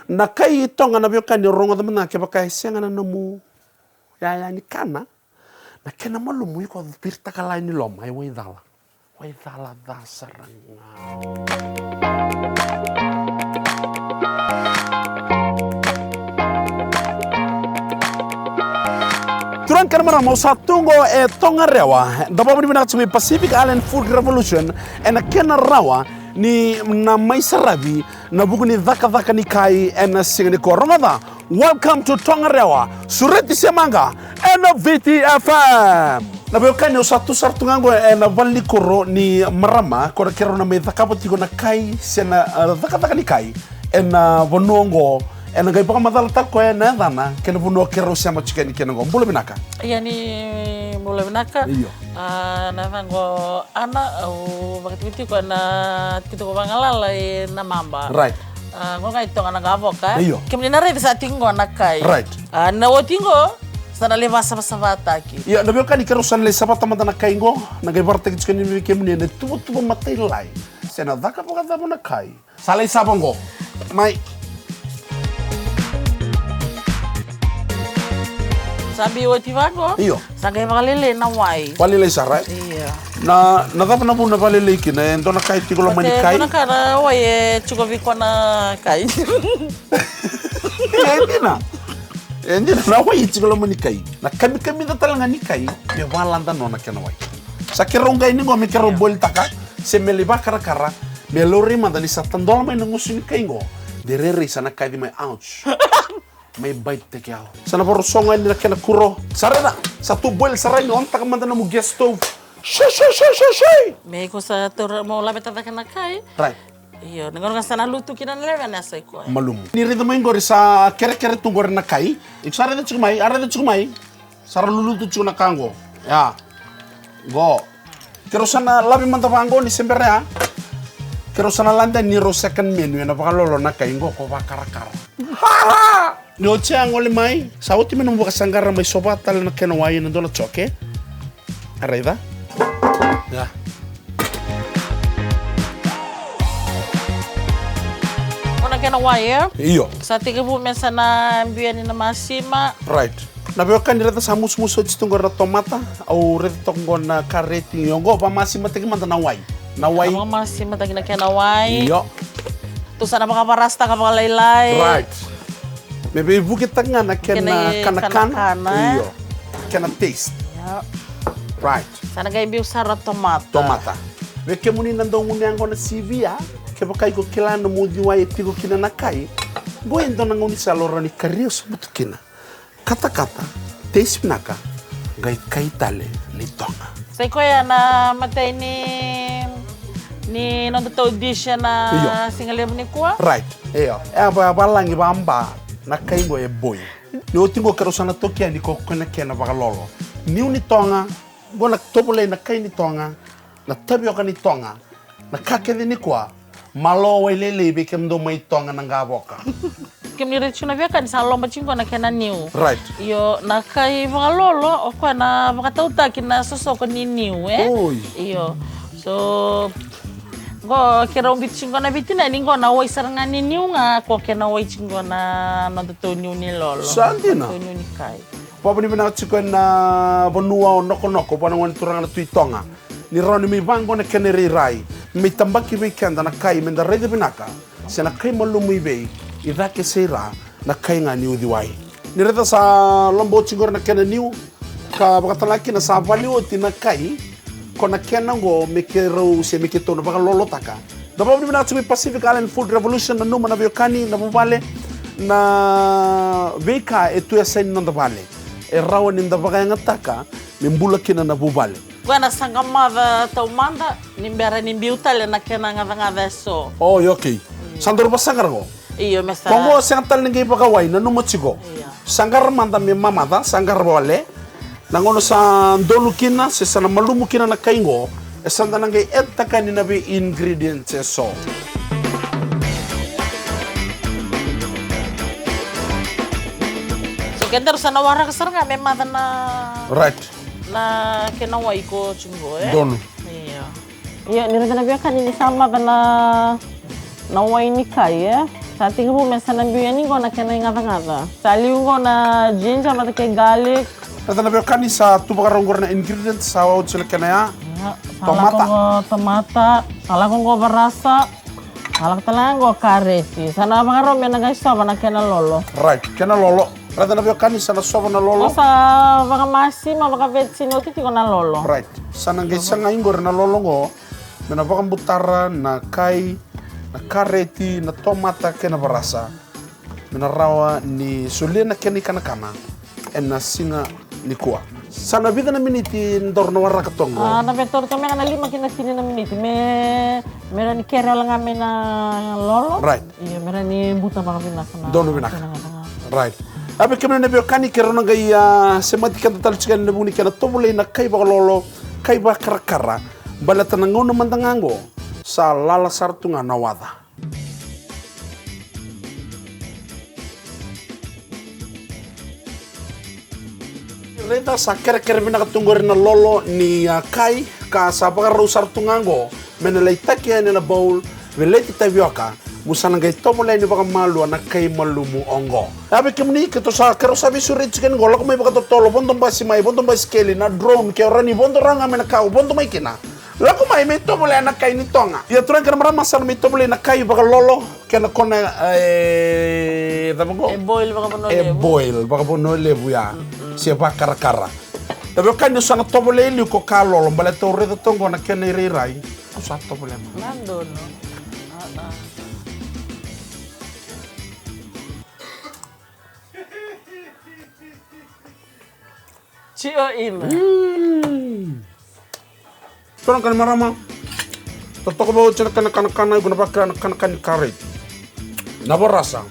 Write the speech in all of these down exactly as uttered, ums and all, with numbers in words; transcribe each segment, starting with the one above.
Na kai Toga na veiwekani, rogoca mada kevaka e sega na nomu yaya ni kana, na kena malumu iko viritaka lai ni loma, e waicala. Waicala ca sara ga. Turaga kei na marama, au sa tu qo e Togarewa, da vakavinavinaka tiko vei Pacific Island Food Revolution ena kena rawa ni na mai saravi na vuku ni cakacaka ni kai ena siga nikua. Rogoca, welcome to Togarewa, sureti se maqa ena Viti F M. Na veiwekani, au sa tu sara tu ga qo ena valenikuro ni marama, ko na keirau na mai cakava tiko na kai se na, ah, cakacaka ni kai ena vanua qo. Ena qai vakamacalataka koya na yacana kei na vanua keirau sema tiko yani kina qo. Bula vinaka. Ia ni bula vinaka. Io. Ah, na yacaqu o Ana, au vakatikotiko ena tikotiko vagalala i Namaba. Right. Ah, qo ga i Toga na qavoka, e? Io. Kemuni na raica sa tiko qo na kai. Right. Ah, na oti qo, sa na lai vakasavasavataki. Ia, na veiwekani, keirau sa na lai savata mada na kai qo, na qai vakaraitaki tiko yani vei kemuni ena tuvatuva matailalai. Se na caka vakacava na kai. Sa lai sava qo. Mai. Sa biu oti vaqo. Io. Sa qai vakalailai na wai. Vakalailai sara, e? Io. Na, na cava na vuna vakalailai kina, e dua na kai tiko loma ni kai? Dua na ka na wai e tiko vei koya na kai. E dina. E dina, na wai e tiko loma ni kai. Na kamikamica tale ga ni kai, me valada nona kena wai. Sa keirau qai ni qo me keirau boilitaka, se me lai vakarakara, me laurai mada ni sa tadola mai na gusu ni kai qo. De rairai sa na kaci mai, ouch. Mai bite-taki au. Sa na vakarosoga yani na kena kuro. Sa raica, sa tu boil sara yani, on-taka mada nomu gas stove. Shui, shui, shui, shui, shui. Me iko sa taura mo laveta cake na kai. Right. Io, na gauna ga sa na lutu kina na levena, sa i koya. Malumu. Ni raica mai qori sa kerekere tu qori na kai. Iko sa raica tiko mai, a raica tiko mai. Sa ra lulutu tiko na ka qo. Ia. Qo. Keirau sa na lave mada vaqo ni se bera ya. Keirau sa na lade yani rau second menu ena vakalolo na kai qo ko vakarakara. Ni oti ya gole mai, sa oti me nomu vakasaqara mai sova tale na kena wai ena dua na joke. A raica. Ia. Ko na kena wai, e? Io. Sa tekivu me sa na biu yani na masima. Right. Na veiwekani, raica sa musumusu oti tu qori na tomata. Au raica toka qo na kareti, io qo vakamasimataki mada na wai. Na wai. Sa vakamasimataki na kena wai. Io. Tou sa na vakavarasataka vakalailai. Right. Me veivuketaka ga na kena kanakana. Kena kanakana, e? Io. Kena taste. Io. Right. Sa na qai biu sara tomata. Tomata. Vei kemuni na dau gunu yaqona sivia, kevaka iko kila na nomu uciwai e tiko kina na kai, qo e dua na gaunisala o rawa ni karia sobu tu kina. Katakata, taste vinaka, qai kai tale ni Toga. Sa i koya na imatai ni, ni nodatou dish ena, io, siga levu nikua. Right, io. E a va-, valagi vaba na kai qo e boi. Ni oti qo keirau sa na toki yani ko koya na kena vakalolo. Niu ni Toga, qo na tovolei na kai ni Toga, na tavioka ni Toga, na ka kece nikua. Malo wai lailai vei kemudou mai Toga na qavoka. Kemuni raica tiko na veiwekani, sa loba tiko qo na kena niu. Right. Io, na kai vakalolo o koya na vakatautaki na sosoko ni niu, e? Oi. Io. So, qo keirau biuta tiko qo na veitinani, qo na wai sara ga ni niu ga, ko kena wai tiko qo na nodatou niu ni lolo. Sa dina. Nodatou niu ni kai. Vakavinavinaka tiko ena vanua o Nokonoko, vua na gone turaga na Tui Toga. Ni rawa ni mai vaqo na kena irairai, me mai tabaki vei keda na kai, me da raica vinaka se na kai malumu i vei, i cake se i ra, na kai ga ni uciwai. Ni raica sa loba oti qori na kena niu, ka vakatalega kina sa vali oti na kai, ko na kena oqo me keirau se me keitou na vakalolotaka. Da vakavinavinaka tiko vei Pacific Island Food Revolution, nanuma na veiwekani, na vuvale, na veika e tu e yasa ni noda vale. E rawa ni da vakayagataka me bula kina na vuvale. Koya na saqamaca taumada, ni bera ni biu tale na kena gacagaca eso. Oi, okay. Io. Sa daru vakasaqara qo? Io, me sa. Ko qo sega tale ni qai vakawai, nanuma tiko. Io. Saqara mada me mamaca, saqara wale. Na gauna sa donu kina, se sa na malumu kina na kai qo, e sa da na qai add-taka yani na vei ingredients eso. So, kedaru sa na waraka sara ga me maca na. Right. Na kena wai ko tiko qo, e? Donu. Io. Io, ni raica na veiwekani ni sa maca na, na wai ni kai, e? Sa tekivu me sa na biu yani qo na kena igacagaca. Sa liu qo na ginger vata kei garlic. Raica na veiwekani, sa tu vakarau qori na ingredients, sa oti na kena ya. Sa lako qo tomata, sa lako qo varasa, sa lako tale ga qo kareti. Sa na vakarau me na qai sova na kena lolo. Right, kena lolo. Raica na veiwekani, sa na sova na lolo. Sa vakamasima, vakavetinoti tiko na lolo. Right. Sa na qai sagai qori na lolo qo me na vakabutara na kai, na kareti, na tomata kei na varasa. Me na rawa ni solia na kena ikanakana ena siga nikua. Sa na vica na miniti daru na waraka toka qo? A, na via taura toka me na lima ki na tini na miniti me, me rawa ni kere wale ga mai na lolo. Right. Io, me rawa ni buta vakavinaka na. Donu vinaka. Right. A, vei kemuni na veiwekani, keirau na qai, a, semati keda tale tiko yani ena vuku ni kena tovolei na kai vakalolo, kai vakarakara. Baleta na gauna mada ga qo sa lala sara tu ga na waca. Raica, sa kerekere vinaka tu qori na lolo ni, a, kai, ka sa vakarau sara tu ga qo me na lai taki yani ena bowl, veleti tavioka, mo sa na qai tovolei yani vakamalua na kai malumu oqo. A, vei kemuni, keitou sa, keirau sa veisureti tiko yani qo, lako mai vakatotolo, vodo basi mai, vodo basikeli, na drone, ke o rawa ni vodo rawa ga mai na ka o vodo mai kina. Lako mai me tovolei na kai ni Toga. Ia turaga kei na marama, sa na mai tovolei na kai vakalolo kei na kona, e, cava qo? E boil vakavanua levu. E boil vakavanua levu ya. Se vakarakara. E veiwekani, au sa na tovolei e liu ko ka lolo, baleta au raica toka qo na kena irairai. Au sa tovolei mai. Na donu. Tio ina. Mm. Turaga kei na marama, totoka vakaoti na kena kanakana, iko na vakila na kanakana ni kareti, na varasa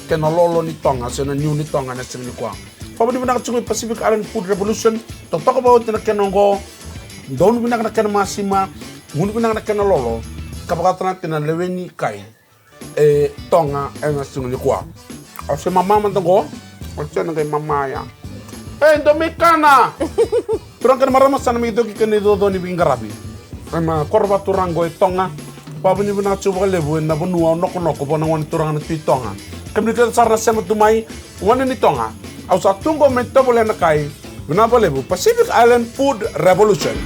kei na lolo ni Toga se na niu ni Toga ena siga nikua. Vakavinavinaka tiko i Pacific Island Food Revolution. Totoka vakaoti na kena oqo. Donu vinaka na kena masima, gunu vinaka na kena lolo, ka vakatana kei na lewe ni kai e Toga ena siga nikua. Au se mama mada qo. Au se na qai mama ya. E, dou mai kana. Turaga kei na marama, sa na mai coki kena icoco ni veiqaravi ena koro vakaturaga qo e Toga. Vakavinavinaka tiko vakalevu ena vanua o Nokonoko, vua na gone turaga na Tui Toga. Kemuni kece sara na sema tu mai, gone ni Toga, au sa tu qo me tovolea na kai. Vinaka vakalevu. Pacific Island Food Revolution.